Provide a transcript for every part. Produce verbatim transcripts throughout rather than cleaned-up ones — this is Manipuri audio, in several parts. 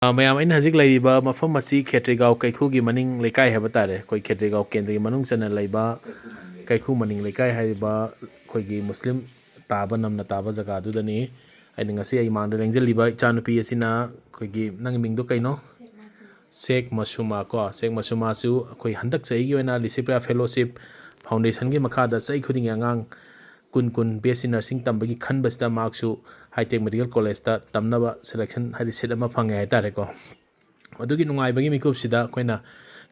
ꯑ, ꯃꯌꯥꯝ, ꯑꯩꯅ ꯍꯧꯖꯤꯛ ꯂꯩꯔꯤꯕ ꯃꯐꯝ ꯑꯁꯤ ꯈꯦꯇ꯭ꯔꯤꯒꯥꯎ ꯀꯩꯈꯨꯒꯤ ꯃꯅꯤꯡ ꯂꯩꯀꯥꯏ ꯍꯥꯏꯕ ꯇꯥꯔꯦ꯫ ꯑꯩꯈꯣꯏ ꯈꯦꯇ꯭ꯔꯤꯒꯥꯎ ꯀꯦꯟꯗ꯭ꯔꯒꯤ ꯃꯅꯨꯡ ꯆꯟꯅ ꯂꯩꯕ ꯀꯩꯈꯨ ꯃꯅꯤꯡ ꯂꯩꯀꯥꯏ ꯍꯥꯏꯔꯤꯕ ꯑꯩꯈꯣꯏꯒꯤ ꯃꯨꯁꯂꯤꯝ ꯇꯥꯕ, ꯅꯝꯅ ꯇꯥꯕ ꯖꯒꯥꯗꯨꯗꯅꯤ꯫ ꯑꯩꯅ ꯉꯁꯤ ꯑꯩ ꯃꯥꯡꯗ ꯂꯦꯡꯖꯜꯂꯤꯕ ꯏꯆꯥꯅꯨꯄꯤ ꯑꯁꯤꯅ ꯑꯩꯈꯣꯏꯒꯤ, ꯅꯪꯒꯤ ꯃꯤꯡꯗꯣ ꯀꯩꯅꯣ? ꯁꯦꯛ ꯃꯁꯨꯃꯥ ꯀꯣ꯫ ꯁꯦꯛ ꯃꯁꯨꯃꯥꯁꯨ ꯑꯩꯈꯣꯏ ꯍꯟꯗꯛ ꯆꯍꯤꯒꯤ ꯑꯣꯏꯅ ꯂꯤꯁꯤꯄ꯭ꯔꯤꯌꯥ ꯐꯦꯂꯣꯁꯤꯞ ꯐꯥꯎꯟꯗꯦꯁꯟꯒꯤ ꯃꯈꯥꯗ ꯆꯍꯤ ꯈꯨꯗꯤꯡꯒꯤ ꯑꯉꯥꯡ ꯀꯨꯟ ꯀꯨꯟ ꯕꯤ ꯑꯦꯁ ꯁꯤ ꯅꯔꯁꯤꯡ ꯇꯝꯕꯒꯤ ꯈꯟꯕꯁꯤꯗ ꯃꯍꯥꯛꯁꯨ ꯍꯥꯏꯇꯦꯛ ꯃꯦꯗꯤꯀꯦꯜ ꯀꯣꯂꯦꯖꯇ ꯇꯝꯅꯕ ꯁꯦꯂꯦꯛꯁꯟ, ꯍꯥꯏꯗꯤ ꯁꯤꯠ ꯑꯃ ꯐꯪꯉꯦ ꯍꯥꯏꯇꯥꯔꯦꯀꯣ꯫ ꯑꯗꯨꯒꯤ ꯅꯨꯡꯉꯥꯏꯕꯒꯤ ꯃꯤꯀꯨꯞꯁꯤꯗ ꯑꯩꯈꯣꯏꯅ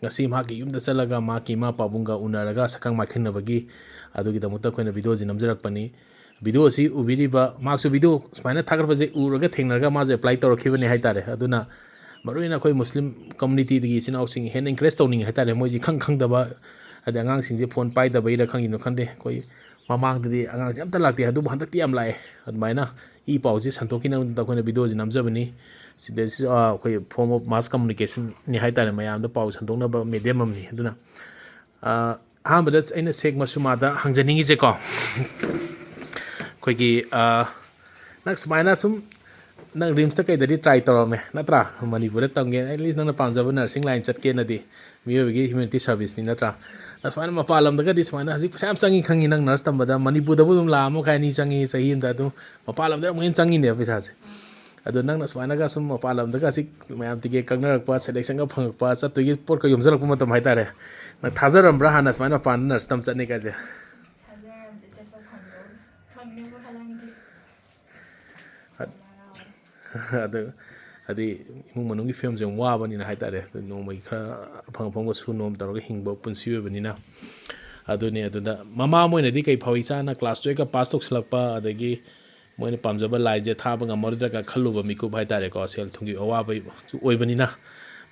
ꯉꯁꯤ ꯃꯍꯥꯛꯀꯤ ꯌꯨꯝꯗ ꯆꯠꯂꯒ ꯃꯍꯥꯛꯀꯤ ꯏꯃꯥ ꯄꯥꯕꯨꯡꯒ ꯎꯅꯔꯒ ꯁꯛꯈꯪ ꯃꯥꯏꯈꯪꯅꯕꯒꯤ, ꯑꯗꯨꯒꯤꯗꯃꯛꯇ ꯑꯩꯈꯣꯏꯅ ꯚꯤꯗꯤꯑꯣꯁꯤ ꯅꯝꯖꯔꯛꯄꯅꯤ꯫ ꯚꯤꯗꯤꯑꯣꯁꯤ ꯎꯕꯤꯔꯤꯕ, ꯃꯍꯥꯛꯁꯨ ꯚꯤꯗꯤꯑꯣ ꯁꯨꯃꯥꯏꯅ ꯊꯥꯒꯠꯄꯁꯦ ꯎꯔꯒ ꯊꯦꯡꯅꯔꯒ ꯃꯥꯁꯦ ꯑꯦꯄ꯭ꯂꯥꯏ ꯇꯧꯔꯛꯈꯤꯕꯅꯦ ꯍꯥꯏꯇꯥꯔꯦ꯫ ꯑꯗꯨꯅ ꯃꯔꯨꯑꯣꯏꯅ ꯑꯩꯈꯣꯏ ꯃꯨꯁꯂꯤꯝ ꯀꯝꯃꯨꯅꯤꯇꯤꯗꯒꯤ ꯏꯆꯤꯟ ꯏꯅꯥꯎꯁꯤꯡ ꯍꯦꯟꯅ ꯏꯟꯀꯔꯦꯖ ꯇꯧꯅꯤꯡꯉꯤ ꯍꯥꯏꯇꯥꯔꯦ꯫ ꯃꯣꯏꯁꯤ ꯏꯈꯪ ꯈꯪꯗꯕ, ꯍꯥꯏꯗꯤ ꯑꯉꯥꯡꯁꯤꯡꯁꯦ ꯐꯣꯟ ꯄꯥꯏꯗꯕꯩꯔꯥ ꯈꯪꯉꯤꯅꯣ ꯈꯪꯗꯦ, ꯑꯩꯈꯣꯏ ꯃꯃꯥꯡꯗꯗꯤ ꯑꯉꯥꯡꯁꯦ ꯑꯝꯇ ꯂꯥꯛꯇꯦ, ꯑꯗꯨꯕꯨ ꯍꯟꯗꯛꯇꯤ ꯌꯥꯝ ꯂꯥꯛꯑꯦ꯫ ꯑꯗꯨꯃꯥꯏꯅ ꯏ ꯄꯥꯎꯁꯤ ꯁꯟꯗꯣꯛꯈꯤꯅꯕꯗ ꯑꯩꯈꯣꯏꯅ ꯚꯤꯗꯤꯑꯣꯁꯤ ꯅꯝꯖꯕꯅꯤ꯫ ꯁꯤꯗꯩꯁꯤꯁꯨ, ꯑ, ꯑꯩꯈꯣꯏ form of mass communicationꯅꯤ ꯍꯥꯏꯇꯥꯔꯦ, ꯃꯌꯥꯝꯗ ꯄꯥꯎ ꯁꯟꯗꯣꯛꯅꯕ medium ꯑꯃꯅꯤ꯫ ꯑꯗꯨꯅ, ꯑ, ꯑꯍꯥꯟꯕꯗ ꯑꯩꯅ ꯁꯦꯛ ꯃꯁꯨꯃꯥꯗ ꯍꯪꯖꯅꯤꯡꯉꯤꯁꯦꯀꯣ, ꯑꯩꯈꯣꯏꯒꯤ, ꯑ, ꯅꯪ ꯁꯨꯃꯥꯏꯅ ꯁꯨꯝ, ꯅꯪ ꯔꯤꯝꯁꯇ ꯀꯩꯗꯗꯤ ꯇ꯭ꯔꯥꯏ ꯇꯧꯔꯝꯃꯦ ꯅꯠꯇ꯭ꯔꯥ? ꯃꯅꯤꯄꯨꯔꯗ ꯇꯝꯒꯦ, at least ꯅꯪꯅ ꯄꯥꯝꯖꯕ ꯅꯔꯁꯤꯡ ꯂꯥꯏꯟ ꯆꯠꯀꯦꯅꯗꯤ, ꯃꯤꯑꯣꯏꯕꯒꯤ ꯍ꯭ꯌꯨꯃꯦꯅꯤꯇꯤ ꯁꯥꯔꯚꯤꯁꯅꯤ ꯅꯠꯇ꯭ꯔꯥ? ꯅꯪ ꯁꯨꯃꯥꯏꯅ ꯃꯄꯥꯟ ꯂꯝꯗꯒꯗꯤ ꯁꯨꯃꯥꯏꯅ ꯍꯧꯖꯤꯛ ꯄꯩꯁꯥ ꯌꯥꯝ ꯆꯪꯉꯤ ꯈꯪꯉꯤ, ꯅꯪ ꯅꯔꯁ ꯇꯝꯕꯗ ꯃꯅꯤꯄꯨꯔꯗꯕꯨ ꯑꯗꯨꯝ ꯂꯥꯛ ꯑꯃ ꯃꯈꯥꯏ ꯑꯅꯤ ꯆꯪꯉꯤ ꯆꯍꯤ ꯑꯃꯗ, ꯑꯗꯨꯝ ꯃꯄꯥꯟ ꯂꯝꯗ ꯑꯃꯨꯛ ꯍꯦꯟꯅ ꯆꯪꯉꯤꯅꯦꯕ ꯄꯩꯁꯥꯁꯦ꯫ ꯑꯗꯣ ꯅꯪꯅ ꯁꯨꯃꯥꯏꯅꯒ ꯁꯨꯝ ꯃꯄꯥꯟ ꯂꯝꯗꯒ ꯍꯧꯖꯤꯛ ꯃꯌꯥꯝ ꯇꯤꯀꯦꯠ ꯀꯛꯅꯔꯛꯄ, ꯁꯦꯂꯦꯛꯁꯟꯒ ꯐꯪꯉꯛꯄ, ꯆꯠꯇꯣꯏꯒꯤ ꯄꯣꯠꯀ ꯌꯣꯝꯁꯤꯜꯂꯛꯄ ꯃꯇꯝ ꯍꯥꯏꯇꯥꯔꯦ, ꯅꯪ ꯊꯥꯖꯔꯝꯕ꯭ꯔꯥ ꯍꯥꯟꯅ ꯁꯨꯃꯥꯏꯅ ꯃꯄꯥꯟꯗ ꯅꯔꯁ ꯇꯝ ꯆꯠꯅꯤ ꯀꯥꯏꯁꯦ? ꯊꯥꯖꯔꯝꯗꯦ, ꯆꯠꯄ ꯐꯪꯗꯧ-, ꯐꯪꯅꯤꯕ ꯈꯜꯂꯝꯗꯦ꯫ ꯑꯗꯨ, ꯍꯥꯏꯗꯤ, ꯏꯃꯨꯡ ꯃꯅꯨꯡꯒꯤ ꯐꯤꯕꯝꯁꯦ ꯌꯥꯝ ꯋꯥꯕꯅꯤꯅ ꯍꯥꯏꯇꯥꯔꯦ, ꯑꯗꯨ ꯅꯣꯡꯃꯒꯤ ꯈꯔ ꯑꯐꯪ ꯑꯐꯪꯕ ꯁꯨ ꯅꯣꯝ ꯇꯧꯔꯒ ꯍꯤꯡꯕ ꯄꯨꯟꯁꯤ ꯑꯣꯏꯕꯅꯤꯅ꯫ ꯑꯗꯨꯅꯤ꯫ ꯑꯗꯨꯗ ꯃꯃꯥ ꯑꯃ ꯑꯣꯏꯅꯗꯤ ꯀꯩ ꯐꯥꯎꯏ? ꯏꯆꯥꯅ ꯀ꯭ꯂꯥꯁ ꯇꯨꯌꯦꯜꯞꯀ ꯄꯥꯁ ꯇꯧꯁꯤꯜꯂꯛꯄ, ꯑꯗꯒꯤ ꯃꯣꯏꯅ ꯄꯥꯝꯖꯕ ꯂꯥꯏꯟꯁꯦ ꯊꯥꯕ ꯉꯝꯃꯔꯣꯏꯗ꯭ꯔꯒ ꯈꯜꯂꯨꯕ ꯃꯤꯀꯨꯞ ꯍꯥꯏꯇꯥꯔꯦꯀꯣ, ꯁꯦꯜ ꯊꯨꯝꯒꯤ ꯑꯋꯥꯕꯁꯨ ꯑꯣꯏꯕꯅꯤꯅ꯫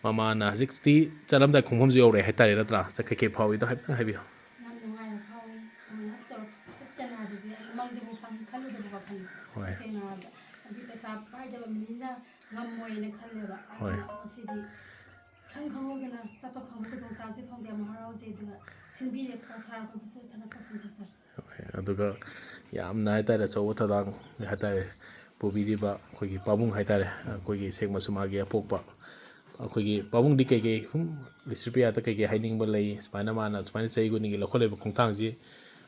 ꯃꯃꯥꯅ ꯍꯧꯖꯤꯛꯇꯤ ꯆꯠꯂꯝꯗꯥꯏ ꯈꯣꯡꯐꯝꯁꯨ ꯌꯧꯔꯛꯑꯦ ꯍꯥꯏꯇꯥꯔꯦ, ꯅꯠꯇ꯭ꯔꯥ? ꯀꯩꯀꯩ ꯐꯥꯎꯏꯗꯣ ꯍꯥꯏꯐꯦꯠꯇꯪ ꯍꯥꯏꯕꯤꯌꯨ꯫ ꯌꯥꯝ ꯅꯨꯡꯉꯥꯏꯅ ꯐꯥꯎꯏ꯫ ꯁꯨꯃꯥꯏꯅ ꯇꯧꯔ ꯆꯠꯀꯅꯤ ꯍꯥꯏꯕꯁꯦ ꯑꯩ ꯃꯪꯗꯕꯨ ꯈꯪ-, ꯈꯜꯂꯨꯗꯕ ꯋꯥꯈꯜꯅꯤ꯫ ꯍꯣꯏ꯫ ꯇꯁꯦꯡꯅ ꯍꯥꯏꯔꯕꯗ, ꯍꯥꯏꯗꯤ ꯄꯩꯁꯥ ꯄꯥꯏꯗꯕ ꯃꯤꯅꯤꯅ ꯉꯝꯃꯣꯏꯅ ꯈꯜꯂꯦꯕ꯫ ꯍꯣꯏ꯫ ꯑꯗꯨꯅ ꯉꯁꯤꯗꯤ ꯈꯪ ꯈꯪꯍꯧꯗꯅ ꯆꯠꯄ ꯐꯪꯕ ꯈꯨꯗꯣꯡꯆꯥꯕꯁꯦ ꯐꯪꯕꯁꯦ ꯌꯥꯝ ꯍꯔꯥꯎꯖꯩ꯫ ꯑꯗꯨꯒ ꯁꯤꯟꯕꯤꯔꯛꯄ ꯁꯥꯔ ꯈꯣꯏꯕꯨꯁꯨ ꯊꯥꯒꯠꯄ ꯐꯣꯡꯗꯣꯛꯆꯔꯤ꯫ ꯍꯣꯏ, ꯑꯗꯨꯒ ꯌꯥꯝꯅ ꯍꯥꯏꯇꯥꯔꯦ, ꯑꯆꯧꯕ ꯊꯧꯗꯥꯡ ꯍꯥꯏꯇꯥꯔꯦ, ꯄꯨꯕꯤꯔꯤꯕ ꯑꯩꯈꯣꯏꯒꯤ ꯄꯥꯕꯨꯡ ꯍꯥꯏꯇꯥꯔꯦ, ꯑꯩꯈꯣꯏꯒꯤ ꯁꯦꯛ ꯃꯁꯨꯃꯥꯒꯤ ꯑꯄꯣꯛꯄ꯫ ꯑꯩꯈꯣꯏꯒꯤ ꯄꯥꯕꯨꯡꯗꯤ ꯀꯩꯀꯩ ꯁꯨꯝ ꯂꯤꯁ꯭ꯔꯤꯄ꯭ꯔꯤꯌꯥꯗ ꯀꯩꯀꯩ ꯍꯥꯏꯅꯤꯡꯕ ꯂꯩ? ꯁꯨꯃꯥꯏꯅ ꯃꯥꯅ ꯁꯨꯃꯥꯏꯅ ꯆꯍꯤ ꯈꯨꯗꯤꯡꯒꯤ ꯂꯧꯈꯠꯂꯛꯏꯕ ꯈꯣꯡꯊꯥꯡꯁꯤ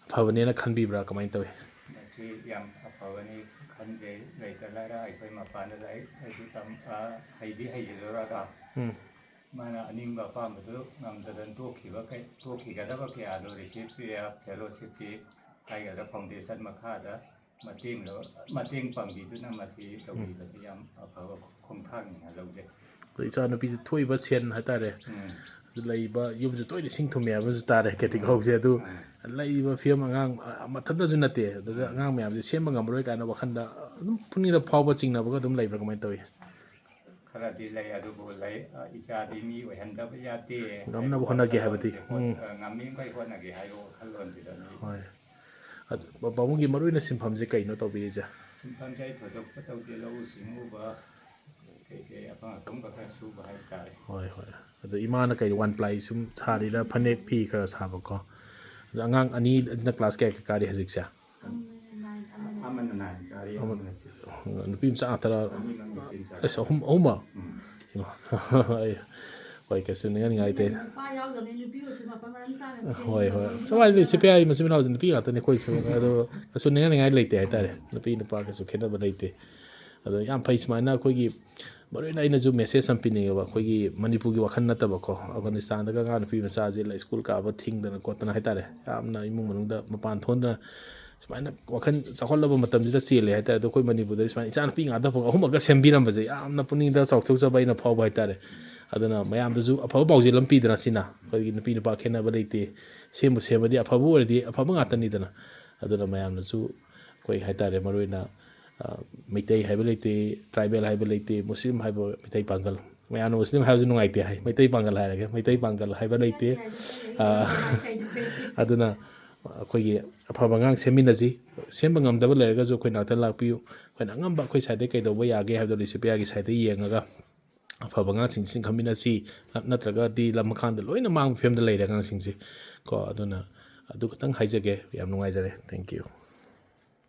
ꯑꯐꯕꯅꯦꯅ ꯈꯟꯕꯤꯕ꯭ꯔꯥ? ꯀꯃꯥꯏꯅ ꯇꯧꯏ? ꯃꯁꯤ ꯌꯥꯝ ꯑꯐꯕꯅꯤ ꯈꯟꯖꯩ꯫ ꯂꯩꯇ ꯂꯥꯏꯔ ꯑꯩꯈꯣꯏ ꯃꯄꯥꯟꯗ ꯂꯥꯏꯔꯤꯛ ꯍꯩꯕꯤ ꯇꯝ-, ꯑ, ꯍꯩꯕꯤ ꯍꯩꯖꯤꯜꯂꯨꯔꯒ ꯎꯝ꯫ ꯃꯥꯅ ꯑꯅꯤꯡꯕ ꯑꯄꯥꯝꯕꯗꯨ ꯉꯝꯗꯗꯅ ꯇꯣꯛꯈꯤꯕ ꯀꯩ-, ꯇꯣꯛꯈꯤꯒꯗꯕ ꯀꯌꯥꯗꯣ ꯔꯤꯁꯤꯞ ꯐꯦꯂꯣꯁꯤꯞꯀꯤ ꯍꯥꯏꯒꯗ꯭ꯔꯥ, ꯐꯥꯎꯟꯗꯦꯁꯟ ꯃꯈꯥꯗ ꯃꯇꯦꯡ ꯂꯧ-, ꯃꯇꯦꯡ ꯄꯥꯡꯕꯤꯗꯨꯅ ꯃꯁꯤ ꯇꯧꯕꯤꯕꯁꯤ ꯌꯥꯝ ꯑꯐꯕ ꯈꯣꯡꯊꯥꯡꯅꯤꯅ ꯂꯧꯖꯩ꯫ ꯑꯗꯣ ꯏꯆꯥꯅꯨꯄꯤꯁꯦ ꯊꯣꯛꯏꯕ ꯁꯦꯟ ꯍꯥꯏꯇꯥꯔꯦ, ꯎꯝ꯫ ꯑꯗꯨ ꯂꯩꯕ ꯌꯨꯝꯁꯦ ꯇꯣꯏꯅ ꯏꯁꯤꯡ ꯊꯨꯝꯃꯦ ꯍꯥꯏꯕꯁꯨ ꯇꯥꯔꯦ, ꯀꯦꯇꯤꯀꯧꯁꯦ꯫ ꯑꯗꯨ ꯎꯝ꯫ ꯂꯩꯔꯤꯕ ꯐꯤꯕꯝ, ꯑꯉꯥꯡ, ꯑ, ꯃꯊꯟꯇꯁꯨ ꯅꯠꯇꯦ, ꯑꯗꯨꯗ ꯎꯝ꯫ ꯑꯉꯥꯡ ꯃꯌꯥꯝꯁꯦ ꯁꯦꯝꯕ ꯉꯝꯃꯔꯣꯏ ꯀꯥꯏꯅ ꯋꯥꯈꯜꯗ ꯑꯗꯨꯝ ꯄꯨꯛꯅꯤꯡꯗ ꯐꯥꯎꯕ ꯆꯤꯡꯅꯕꯒ ꯑꯗꯨꯝ ꯂꯩꯕ꯭ꯔꯥ? ꯀꯃꯥꯏꯅ ꯇꯧꯏ? ꯈꯔꯗꯤ ꯂꯩ, ꯑꯗꯨꯕꯨ ꯂꯩ, ꯑ, ꯏꯆꯥꯗꯤ ꯃꯤ ꯑꯣꯏꯍꯟꯗꯕ ꯌꯥꯗꯦ ꯉꯝꯅꯕ ꯍꯣꯠꯅꯒꯦ ꯍꯥꯏꯕꯗꯤ꯫ ꯍꯣꯠ-, ꯎꯝ꯫ ꯑ, ꯉꯝꯃꯤꯈꯩ ꯍꯣꯠꯅꯒꯦ ꯍꯥꯏꯕ ꯋꯥꯈꯜꯂꯣꯟꯁꯤꯗꯅꯤ꯫ ꯍꯣꯏ꯫ ꯑꯗꯨ ꯄꯥ-, ꯄꯥꯕꯨꯡꯒꯤ ꯃꯔꯨꯑꯣꯏꯅ ꯁꯤꯟꯐꯝꯁꯦ ꯀꯩꯅꯣ ꯇꯧꯕꯤꯔꯤꯁꯦ? ꯁꯤꯟꯐꯝꯁꯦ ꯑꯩ ꯊꯣꯏꯗꯣꯛꯄ ꯇꯧꯗꯦ, ꯂꯧꯎ ꯁꯤꯡꯎꯕ, ꯀꯩꯀꯩ ꯑꯐꯪ ꯑꯐꯪꯕ ꯈꯔ ꯁꯨꯕ ꯍꯥꯏꯕ ꯇꯥꯔꯦ꯫ ꯍꯣꯏ, ꯍꯣꯏ꯫ ꯑꯗꯣ ꯏꯃꯥꯅ ꯀꯩ ꯋꯥꯟ ꯄ꯭ꯂꯥꯏ ꯁꯨꯝ ꯁꯥꯔꯤꯔꯥ, ꯐꯅꯦꯛ ꯐꯤ ꯈꯔ ꯁꯥꯕꯀꯣ? ꯑꯗꯣ ꯑꯉꯥꯡ ꯑꯅꯤꯁꯤꯅ ꯀ꯭ꯂꯥꯁ ꯀꯌꯥ ꯀꯌꯥ ꯀꯥꯔꯤ ꯍꯧꯖꯤꯛꯁꯦ? ꯑꯃꯅ ꯅꯥꯏꯟ ꯀꯥꯔꯤ, ꯑꯃꯅ ꯁꯤꯛꯁ꯫ ꯅꯨꯄꯤ ꯃꯆꯥ ꯉꯥꯛꯇꯔꯥ? ꯑꯅꯤꯃꯛ ꯅꯨꯄꯤ ꯃꯆꯥ꯫ ꯑꯁ, ꯑꯍꯨꯝ, ꯑꯍꯨꯝꯃꯛ? ꯎꯝ꯫ ꯏꯃꯥ꯫ ꯑꯩ, ꯍꯣꯏ, ꯀꯩꯁꯨ ꯅꯤꯡꯍꯟꯅꯤꯡꯉꯥꯏ ꯂꯩꯇꯦ꯫ ꯅꯨꯄꯥ ꯌꯥꯎꯗꯕꯅꯤ, ꯅꯨꯄꯤ ꯑꯣꯏꯁꯨ ꯃꯄꯥ ꯃꯔꯝ ꯆꯥꯅ ꯁꯦꯝꯕ ꯍꯣꯏ, ꯍꯣꯏ꯫ ꯉꯝꯕ ꯆꯞ ꯃꯥꯟꯅꯩ, ꯉꯝꯗꯕ꯫ ꯁꯤ ꯄꯤ ꯑꯥꯏ ꯃꯆꯤꯟ ꯃꯅꯥꯎꯁꯦ ꯅꯨꯄꯤ ꯉꯥꯛꯇꯅꯤ ꯑꯩꯈꯣꯏꯁꯨ꯫ ꯑꯗꯣ ꯀꯩꯁꯨ ꯅꯤꯡꯍꯟꯅꯤꯡꯉꯥꯏ ꯂꯩꯇꯦ ꯍꯥꯏꯇꯥꯔꯦ꯫ ꯅꯨꯄꯤ ꯅꯨꯄꯥ ꯀꯩꯁꯨ ꯈꯦꯠꯅꯕ ꯂꯩꯇꯦ꯫ ꯑꯗꯣ ꯌꯥꯝ ꯐꯩ ꯁꯨꯃꯥꯏꯅ ꯑꯩꯈꯣꯏꯒꯤ, ꯃꯔꯨꯑꯣꯏꯅ ꯑꯩꯅꯁꯨ ꯃꯦꯁꯦꯖ ꯑꯃ ꯄꯤꯅꯤꯡꯉꯦꯕ, ꯑꯩꯈꯣꯏꯒꯤ ꯃꯅꯤꯄꯨꯔꯒꯤ ꯋꯥꯈꯜ ꯅꯠꯇꯕꯀꯣ, ꯑꯐꯒꯥꯅꯤꯁꯇꯥꯟꯗꯒ ꯑꯉꯥꯡ ꯅꯨꯄꯤ ꯃꯆꯥꯁꯦ ꯂꯩ-, ꯁ꯭ꯀꯨꯜ ꯀꯥꯕ ꯊꯤꯡꯗꯅ ꯈꯣꯠꯇꯅ ꯍꯥꯏꯇꯥꯔꯦ, ꯌꯥꯝꯅ ꯏꯃꯨꯡ ꯃꯅꯨꯡꯗ ꯃꯄꯥꯟ ꯊꯣꯛꯍꯟꯗꯅ ꯁꯨꯃꯥꯏꯅ ꯋꯥꯈꯜ ꯆꯥꯎꯈꯠꯂꯕ ꯃꯇꯝꯁꯤꯗ ꯆꯦꯜꯂꯦ ꯍꯥꯏꯇꯥꯔꯦ꯫ ꯑꯗꯣ ꯑꯩꯈꯣꯏ ꯃꯅꯤꯄꯨꯔꯗ ꯁꯨꯃꯥꯏꯅ ꯏꯆꯥꯅꯨꯄꯤ ꯉꯥꯛꯇ ꯐꯥꯎ ꯑꯍꯨꯝꯃꯛꯀ ꯁꯦꯝꯕꯤꯔꯝꯕꯁꯦ ꯌꯥꯝꯅ ꯄꯨꯛꯅꯤꯡꯗ ꯆꯥꯎꯊꯣꯛꯆꯕ ꯑꯩꯅ ꯐꯥꯎꯕ ꯍꯥꯏꯇꯥꯔꯦ꯫ ꯑꯗꯨꯅ ꯃꯌꯥꯝꯗꯁꯨ ꯑꯐꯕ ꯄꯥꯎꯖꯦꯜ ꯑꯃ ꯄꯤꯗꯅ ꯁꯤꯅ, ꯑꯩꯈꯣꯏꯒꯤ ꯅꯨꯄꯤ ꯅꯨꯄꯥ ꯈꯦꯠꯅꯕ ꯂꯩꯇꯦ, ꯁꯦꯝꯕꯨ ꯁꯦꯝꯃꯗꯤ ꯑꯐꯕ ꯑꯣꯏꯔꯗꯤ ꯑꯐꯕ ꯉꯥꯛꯇꯅꯤꯗꯅ꯫ ꯑꯗꯨꯅ ꯃꯌꯥꯝꯅꯁꯨ ꯑꯩꯈꯣꯏ ꯍꯥꯏꯇꯥꯔꯦ, ꯃꯔꯨꯑꯣꯏꯅ, ꯑ, ꯃꯩꯇꯩ ꯍꯥꯏꯕ ꯂꯩꯇꯦ, ꯇ꯭ꯔꯥꯏꯕꯦꯜ ꯍꯥꯏꯕ ꯂꯩꯇꯦ, ꯃꯨꯁꯂꯤꯝ ꯍꯥꯏꯕ, ꯃꯩꯇꯩ ꯄꯥꯡꯒꯜ, ꯃꯌꯥꯝꯅ ꯃꯨꯁꯂꯤꯝ ꯍꯥꯏꯕꯁꯨ ꯅꯨꯡꯉꯥꯏꯇꯦ ꯍꯥꯏ, ꯃꯩꯇꯩ ꯄꯥꯡꯒꯜ ꯍꯥꯏꯔꯒꯦ, ꯃꯩꯇꯩ ꯄꯥꯡꯒꯜ ꯍꯥꯏꯕ ꯂꯩꯇꯦ꯫ ꯑ, ꯑꯗꯨꯅ ꯑꯩꯈꯣꯏꯒꯤ ꯑꯐꯕ ꯑꯉꯥꯡ ꯁꯦꯝꯃꯤꯟꯅꯁꯤ꯫ ꯁꯦꯝꯕ ꯉꯝꯗꯕ ꯂꯩꯔꯒꯁꯨ ꯑꯩꯈꯣꯏ ꯅꯥꯛꯇ ꯂꯥꯛꯄꯤꯌꯨ꯫ ꯑꯩꯈꯣꯏꯅ ꯑꯉꯝꯕ ꯑꯩꯈꯣꯏ ꯁꯥꯏꯗꯒꯤ ꯀꯩꯗꯧꯕ ꯌꯥꯒꯦ ꯍꯥꯏꯕꯗꯣ ꯂꯤꯁꯤꯄ꯭ꯔꯤꯌꯥꯒꯤ ꯁꯥꯏꯗ ꯌꯦꯡꯉꯒ ꯑꯐꯕ ꯑꯉꯥꯡꯁꯤꯡ ꯆꯤꯡꯈꯠꯃꯤꯟꯅꯁꯤ꯫ ꯅꯠꯇ꯭ꯔꯒꯗꯤ ꯂꯝꯈꯥꯡꯗ ꯂꯣꯏꯅ ꯃꯥꯡꯕ ꯐꯤꯕꯝꯗ ꯂꯩꯔꯦ ꯑꯉꯥꯡꯁꯤꯡꯁꯤ ꯀꯣ꯫ ꯑꯗꯨꯅ ꯑꯗꯨ ꯈꯛꯇꯪ ꯍꯥꯏꯖꯒꯦ꯫ ꯌꯥꯝ ꯅꯨꯡꯉꯥꯏꯖꯔꯦ꯫ Thank you꯫